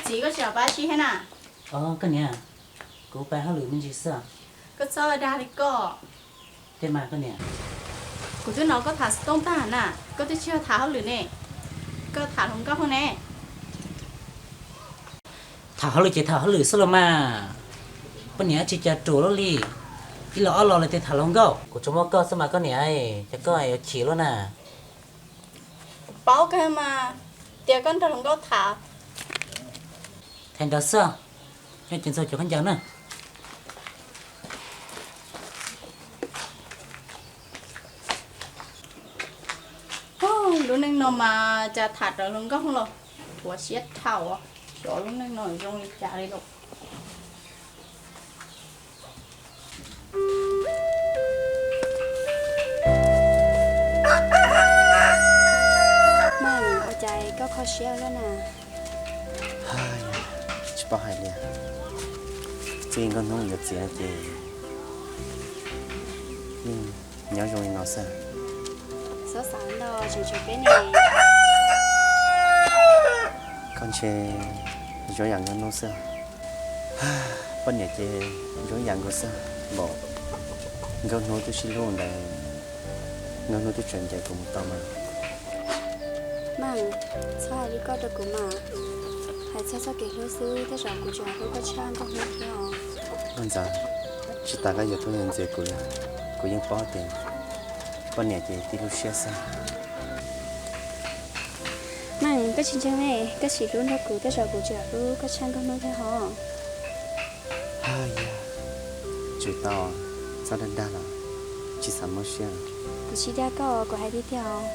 Txiv, koj tsis pab tsi thiab na? Koj niam, kuv pab hauj lwm me ntsis xwb. Koj txhob dag li koj. Tej mas koj niam, kuv twb hnov koj tham xov tooj tag na, koj twb tsis yog tham hauj lwm ne, koj tham hluas nkauj ne. Tham hauj lwm ces tham hauj lwm xwb los mas. Poj niam tsis cas ruam luaj li, ib los ob los lawm tias tham hluas nkauj. Kuv tsuas muaj koj xwb mas koj niam, cas koj yuav chim luaj na? Kuv paub kawg mas, tias koj nrog hluas nkauj tham. Tham ntawd xwb, nyob ces ntxuag cov khaub ncaws na. Lub neej no mas cas tham raws hluas nkauj los, thuav siab dhau, xyov lub neej no zoo li cas li lawm. Meej, ua cas koj kho siab luaj na? Tsis paub hais li. Txij nkauj hnub yuav txiv ces yeej nyob zoo li no xwb. Txhob xav ntau, tseem tshuav peb ne. Koj ntshe zoo yam nkauj hnub xwb. Poj niam ces zoo yam nkaus xwb npaum. Nkauj hnub twb sib hlub ntawd, nkauj hnub twb tseem ncaim kuv mus tau mas. Meej, txhob hais li koj rau kuv mas. Hais txog txoj kev hlub xwb, tej zaum kuv tseem hlub koj tshaj nkauj hnub thiab os. Nkauj ntxawm, tsis tas koj yuav tuaj yuav ntxias kuv li, kuv yeej paub tias poj niam ces tib lub siab xwb. Meej, koj tsis ntseeg ne, koj sim hlub nrog kuv, tej zaum kuv tseem hlub koj tshaj nkauj hnub thiab hos. Haj yam, tsum tau, txhob dag dag los, tsis xav mob siab. Kuv tsis dag koj, kuv hais tiag tiag os.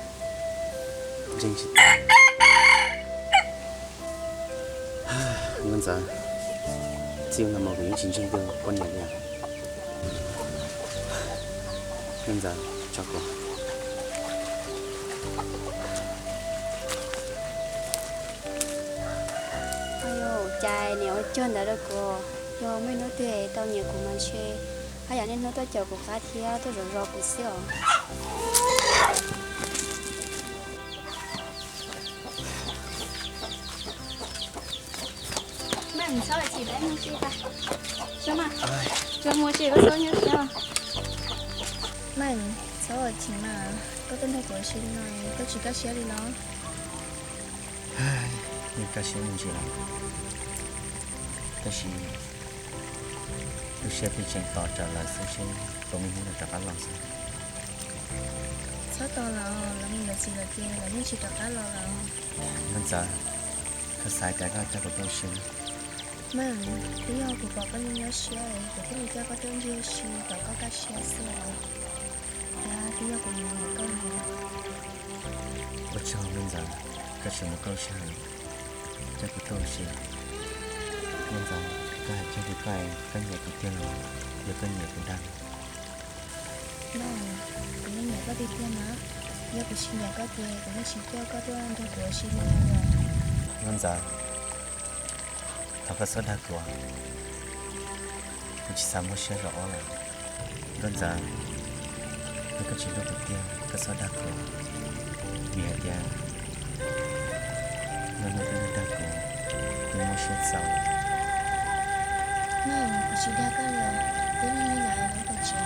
Ntseeg tsis tau. Nkauj ntxawm, txij hnub no mus kuv yeej tsis ntseeg koj poj niam li. Nkauj ntxawm, tso kuv. Cas niam ua cuag ntawd rau kuv, yog muaj ib hnub twg tau nyiam kuv mas ntshe haj yam niaj hnub tuaj caum kuv qab thiab tuaj zov zov kuv xwb os. Meej, txhob ua chim, mus ua si tas. Tsuas mus ua si, koj txhob nyob thiab. Meej, txhob ua chim mas, koj tuaj nrog kuv ua si li no, koj tsis kaj siab li los? Yeej kaj siab me ntsis lawm, tab sis lub siab twb tseem tos raws lawv xwb seb puas muaj hnub lawv rov qab los xwb. Txhob tos lawv, lawv mus yuav txiv lawm ces lawv yeej tsis rov qab los lawm. Nkauj ntxawm, koj xav tias koj coj kuv tuaj ua si? Meej, twb yog kuv pom koj nyob nyob siab es kuv thiaj li coj koj tuaj ncig ua si kom koj kaj siab xwb os. Thiab twb yog kuv nyiam nyiam koj li. Ua tsaug nkauj ntxawm, koj tseem muaj koj lub sij hawm coj kuv tuaj ua si. Nkauj ntxawm, koj hais kiag rau koj, koj nyiam kuv tiag los yog koj nyiam kuv dag? Meej, kuv yeej nyiam koj tiag tiag mas, yog kuv tsis nyiam koj ces kuv yeej tsis coj koj tuaj nrog kuv ua si li os. Nkauj ntxawm, thov koj txhob dag kuv, kuv tsis xav mob siab zaum ob lawm. Nkauj ntxawm, yog koj tsis hlub kuv tiag koj txhob dag kuv, vim hais tias nkauj hnub twb dag kuv, kuv mob siab txaus. Meej, kuv tsis dag koj li, twb lig li lawm, mus tom tsev.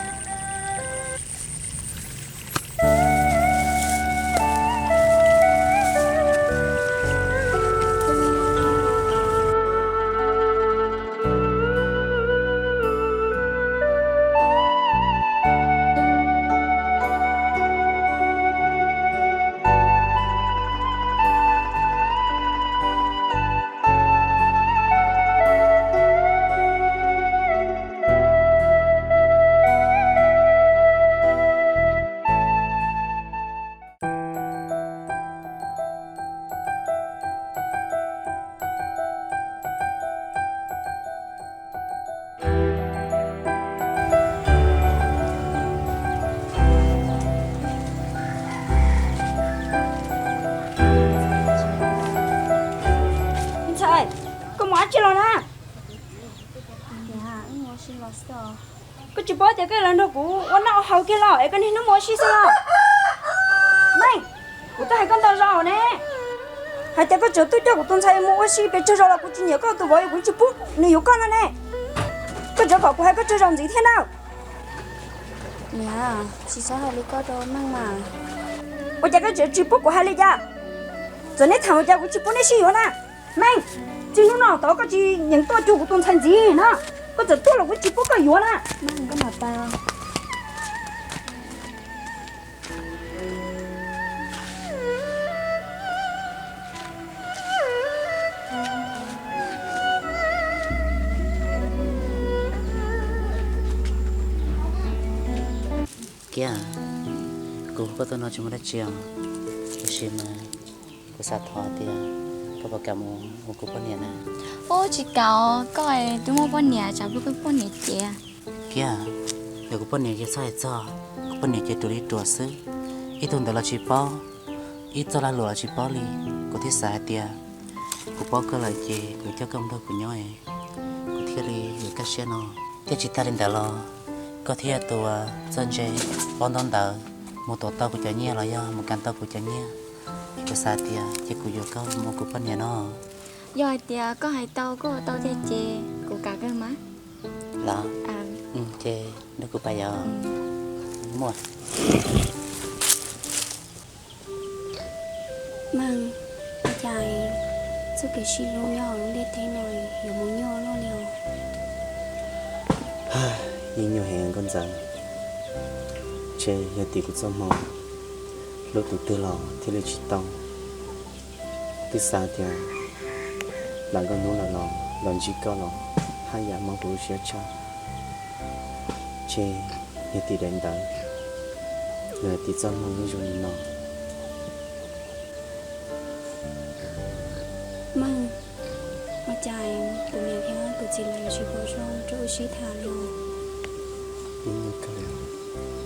Ntxhais, koj mus dab tsi los na? Koj tsis paub tias koj los nrog kuv ua noj ua haus kiag los es koj niaj hnub mus ua si xwb los? Meej, kuv twb hais koj ntau zaus ne. Hais tias koj tseem tuaj coj kuv tus ntxhais mus ua si pes tsawg zaus los kuv tsis nyiam koj tus vauv, kuv tsis pub nws yuav koj no ne. Koj tseem kom kuv hais koj tsawg zaus ntxiv thiab na. Niam, tsis txhob hais li koj rau Meej mas. Ua cas koj tseem tsis pub kuv hais li cas? Txawm neb tham ua cas kuv tsis pub neb sib yuav na. Meej, txij hnub no tod koj tsis nyeem tuaj cuag kuv tus ntxhais ntxiv na. Koj txawm tuaj los kuv tsis pub koj yuav na. Kiab, kuv hu koj tuaj no tsis muaj dab tsi os, tiam sis mas kuv xav thov tias koj puas kam mus ua kuv poj niam na? Ub, tsis kam, koj twb muaj poj niam, tsam pub koj poj niam ces. Kiab, yog kuv poj niam ces txhob hais txog, kuv poj niam ces ruam li ruam xwb, ib tug ntawd los tsis paub, ib txoj lag luam los tsis paub li. Kuv thiaj xav hais tias kuv paub koj lawm ces kuv coj koj mus nrog kuv nyob, kuv thiaj li yuav kaj siab no. Thiab tsis tag li ntawd los koj thiaj yog tus txawj ntse paub ntaub ntawv, mus tuav tau kuv cov nyiaj los yog mus kam tau kuv cov nyiaj. Kuv xav tias ces kuv yuav koj mus ua kuv poj niam no. Yog hais tias koj hais tau, koj ua tau tiag ces kuv kam kawg mas. Los, ces nrog kuv pais yom. Muaj. Meej, ua cas txoj kev sib hlub nyob hauv lub ntiaj teb no yuav mus nyuaj luaj li os? Yeej nyuaj heev Nkauj Ntxawm. Ntshe yog tim kuv txoj hmoo, hlub tus twg los thiaj li tsis tau. Twb xav tias lam nkauj hnub lawm los los ntsib koj los haj yam mob kuv lub siab tshaj. Ntshe yog tim daim ntawv, yog tim txoj hmoo yeej zoo li no. Meej, ua cas kuv niam thiab kuv txiv lawv tsis pom zoo rau wb sib tham li?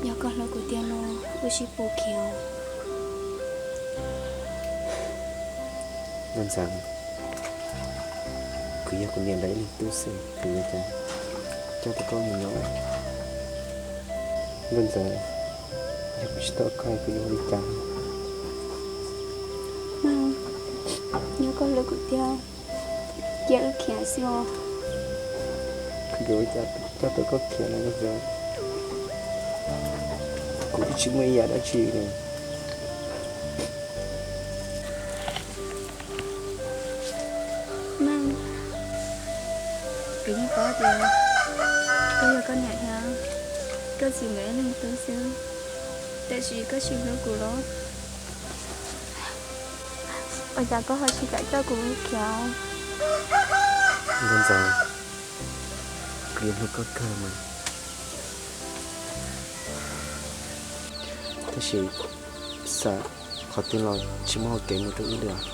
Yog koj hlub kuv tiag no, wb sib pus khiav. Nkauj Ntxawm, kuv yog kuv niam lawv ib leeg tub xwb, kuv yuav cas coj tau koj mus nyob. Nkauj Ntxawm, yog kuv tsis tau koj kuv yuav ua li cas? Meej, yog koj hlub kuv tiag, cia wb khiav xwb os. Kuv yuav ua cas coj tau koj khiav no Nkauj Ntxawm? Kuv twb tsis muaj ib yam dab tsi li. Meej, kuv yeej paub tias koj yog koj niam thiab koj txiv nkawd ib leeg tub xwb, tiam sis koj tsis hlub kuv los? Ua cas koj ho tsis kam coj kuv khiav? Nkauj Ntxawm, kuv yeej hlub koj kawg mas, tab sis xav qhov twg los tsis muaj hau kev mus rau wb li os.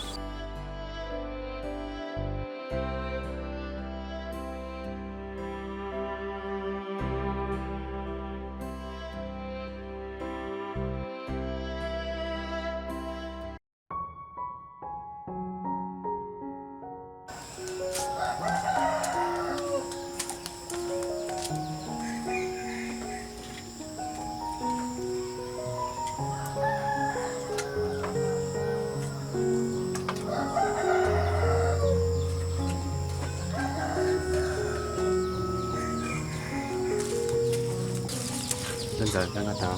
Nkauj Ntxawm, koj nqa tau.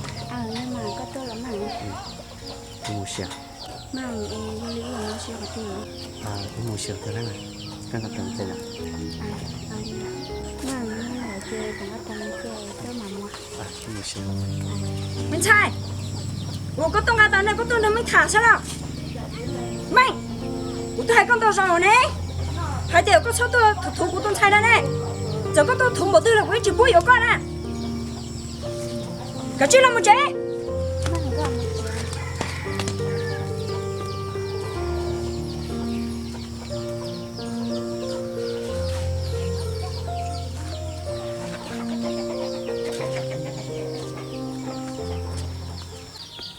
Koj tuaj los mas. Wb mus ua si. Mas yog li wb yuav mus ua si qhov twg? Wb mus ua si qhov twg na? Koj nqa tau mus ces yom. Mas yog li ces koj nqa tau mus ces koj mam mus. Me ntxhais, ua koj tuaj nqa tau ne, koj tuaj nrog Meej tham saib los. Meej, kuv twb hais koj ntau zaus ne, hais tias koj txhob tuaj thuv thuv kuv tus ntxhais no ne. Txawm koj tuaj thuv npaum twg los kuv yeej tsis pub yuav koj na. Kav tsij los mus tsev.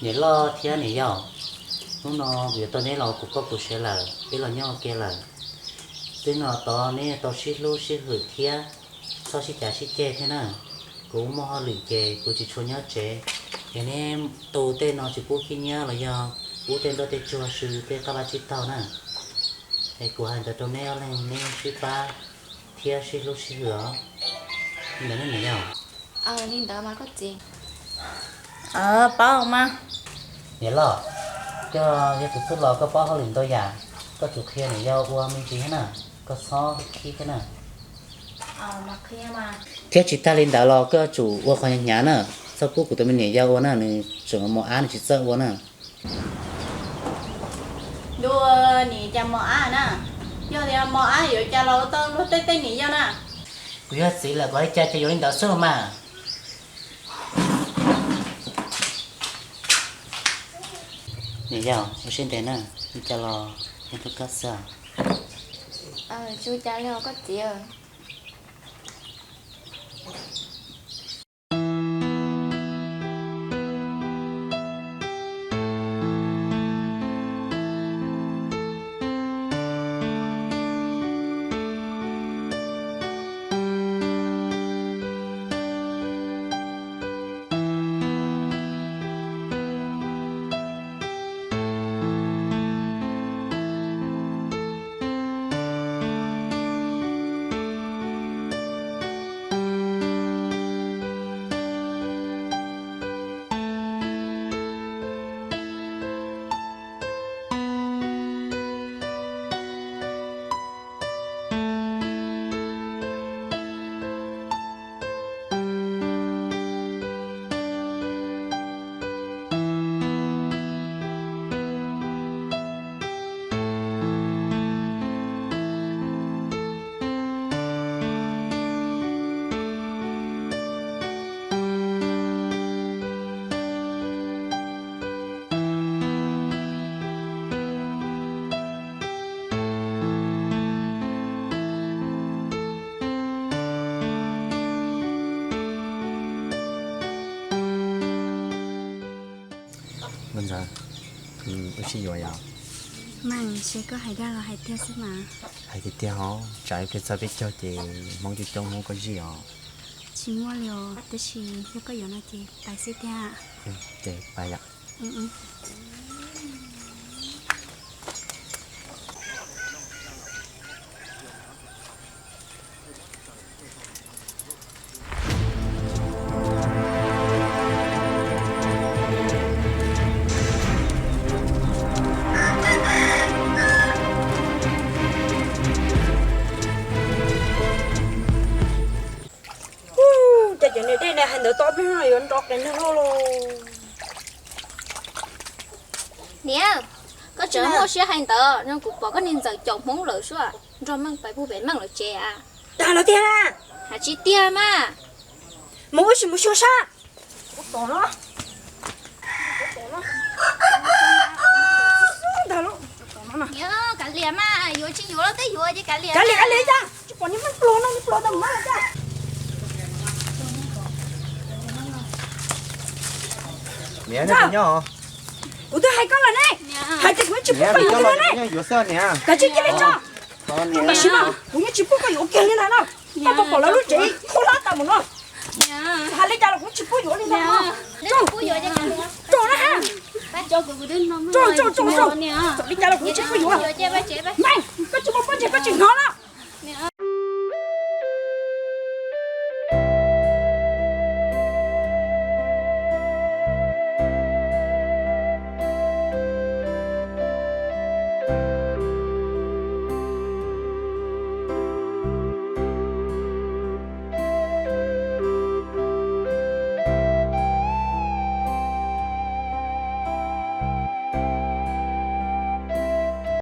Niam loj thiab niam yau, hnub no kuv yuav tau neb los kuv poj kuv sev lawm, peb los nyob ua ke lawm. Txij no tod neb tau sib hlub sib hwm thiab txhob sib cav sib ceg thiab na. Kuv muaj hauj lwm ces kuv tsis tshua nyob tsev. Yog neb tu tej no tsis pub khib nyiab los yog Pub tej nroj tej tsuag xwb tej qab vaj tsib taug na. Es kuv hais ntawd rau neb ob leeg neb sib pab thiab sib hlub sib hwm os. Li ntawd ne niam yau? Li ntawd mas koj txiv. Paub mas. Niam loj, koj yog tus txwj laus koj paub hauj lwm ntau yam, koj tsum qhia niam yau ua me ntsis thiab na, koj txhob khib thiab na. Thiab tsis tag li ntawd los koj tsum ua qhov hnyav hnyav na, txhob pub kuv tus me niam yau ua na, nws tseem mos ab nws tsis txawj ua na. Ntuj, nim cas mos ab na, yog tias mos ab yuav cas los ua tau luag tej teb niam yau na. Kuv yog txiv lawm kom li cas ces yuav li ntawd xwb los mas. Niam yau, ua siab ntev na, li cas los yeej hlub koj xwb. Tsis ua cas li os koj txiv. Nkauj Ntxawm, wb sib yuav yom? Meej, seb koj hais dag los hais tiag xwb mas. Hais tiag tiag hov, tsam ib pliag txog peb caug ces Hmoob coob coob Hmoob koj zij os. Tsis muaj li os, tab sis yog koj yuav no ces pais xwb tiag. Ces pais yom. Ua cas cov niam dej ne hais ntawd tau peb no yuav nrov qees neeg loj los. Niam, koj tseem muaj siab hais ntawd no, kuv pom koj niag ntxawm caum Hmoob lawm sua, nrog Meej pais puag pem Meej lawv tsev a. Dag lawv tiag na. Hais tsis tiag mas. Mus wb sim mus xyuas sab. Niam, kav liam mas, yuav tsis yuav los twb yuav ces kav liam. Kav liam, kav liam cas tsis pom niag Meej pluag no, niag pluag tau mas cas. Niam, nyob. Kuv twb hais koj lawm ne, hais tias kuv yeej tsis pub koj yuav li no ne. Kav tsij cia li tso. Tam sim no kuv yeej tsis pub koj yuav kiag li ntag no. Koj puas pom lawv lub tsev khaub hlab tas mus no? Hais li cas los kuv tsis pub yuav li ntag no. Tso na ha. Tso, tso, tso, tso. Txawm li cas los kuv tsis pub yuav. Meej, koj tsis muaj pob ntseg koj tsis hnov los?